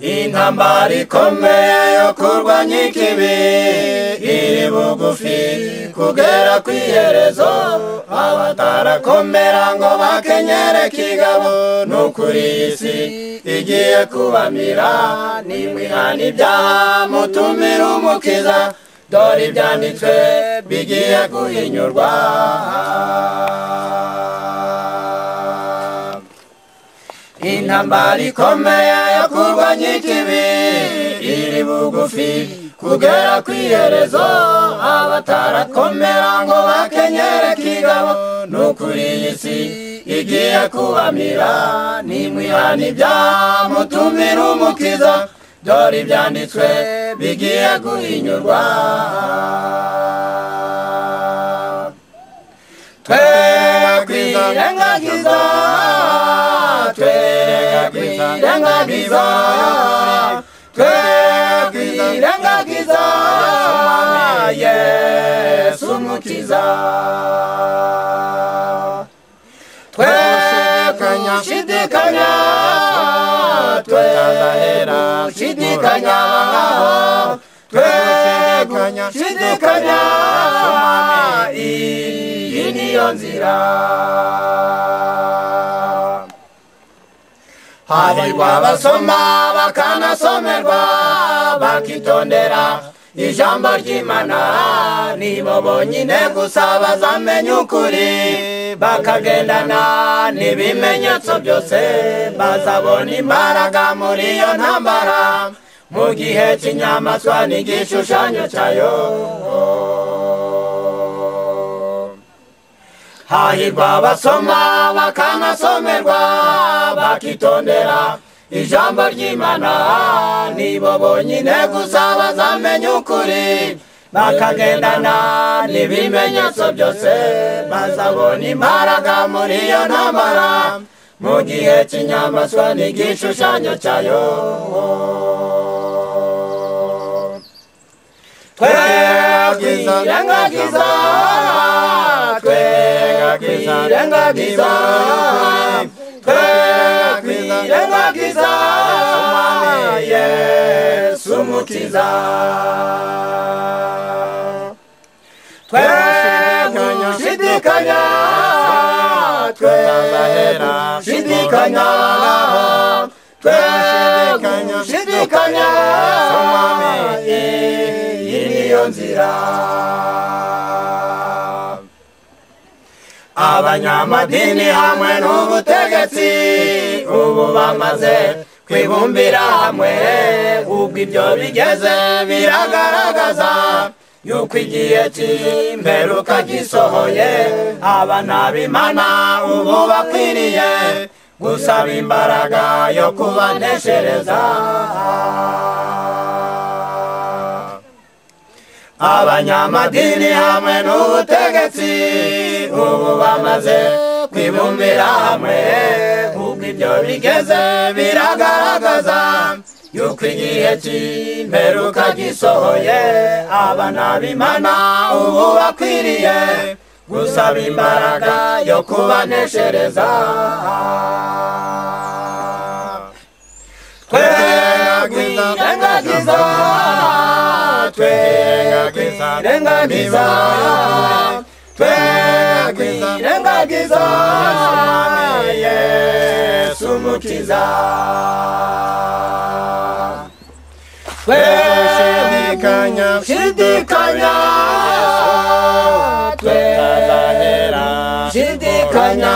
Intambara ikomeye yo kurwanya ikibi iri bugufi kugera ku iherezo, abatarakomera ngo bakenyere kigabo, n'ukuri iyi si igiye kubamira. Nimwihana ibyaha mutumire Umukiza, dore ibyanditswe bigiye guhinyurwa. Intambara ikomeye yo kurwanya ikibi iri bugufi kugera ku iherezo, abatarakomera ngo bakenyere kigabo, n'ukuri iyi si igiye kubamira. Nimwihana ibyaha mutumire Umukiza, dore ibyanditswe bigiye guhinyurwa. Twe kwirengagiza, twe kwirengagiza, twe kwirengagiza Yesu Umukiza. Twe gushidikanya, twe gushidikanya, twe gushidikanya, iyi niyo nzira. Hahirwa abasoma bakanasomerwa, bakitondera ijambo ry'Imana, nibo bonyine gusa bazamenya ukuri, bakagendana n'ibimenyetso byose, bazabona imbaraga muri iyo ntambara, mu gihe cy'inyamaswa n'igishushanyo cyayo. Hahirwa abasoma bakanasomerwa, bakitondera ijambo ry'Imana, nibo bonyine gusa bazamenya ukuri, bakagendana n'ibimenyetso byose, bazabona imbaraga muri iyo ntambara, mu gihe cy'inyamaswa n'igishushanyo cyayo. Twe kwirengagiza, twe kwirengagiza, twe kwirengagiza Yesu Umukiza. Twe gushidikanya, twe gushidikanya, twe gushidikanya, iyi niyo nzira. Abanyamadini hamwe n'ubutegetsi ubu bamaze kwibumbira hamwe, ubwo ibyo bigeze biragaragaza yuko igihe cy'imperuka gisohoye. Abana b'Imana ubu bakwiriye gusaba imbaraga yo kubaneshereza. Abanyamadini hamwe n'ubutegetsi ubu bamaze kwibumbira hamwe, ubwo ibyo bigeze biragaragaza yuko igihe cy'imperuka gisohoye. Abana b'Imana ubu bakwiriye gusaba imbaraga yo kubaneshereza. Twe kwirengagiza, twe kwirengagiza, twe kwirengagiza Yesu Umukiza. Twe gushidikanya, twe gushidikanya,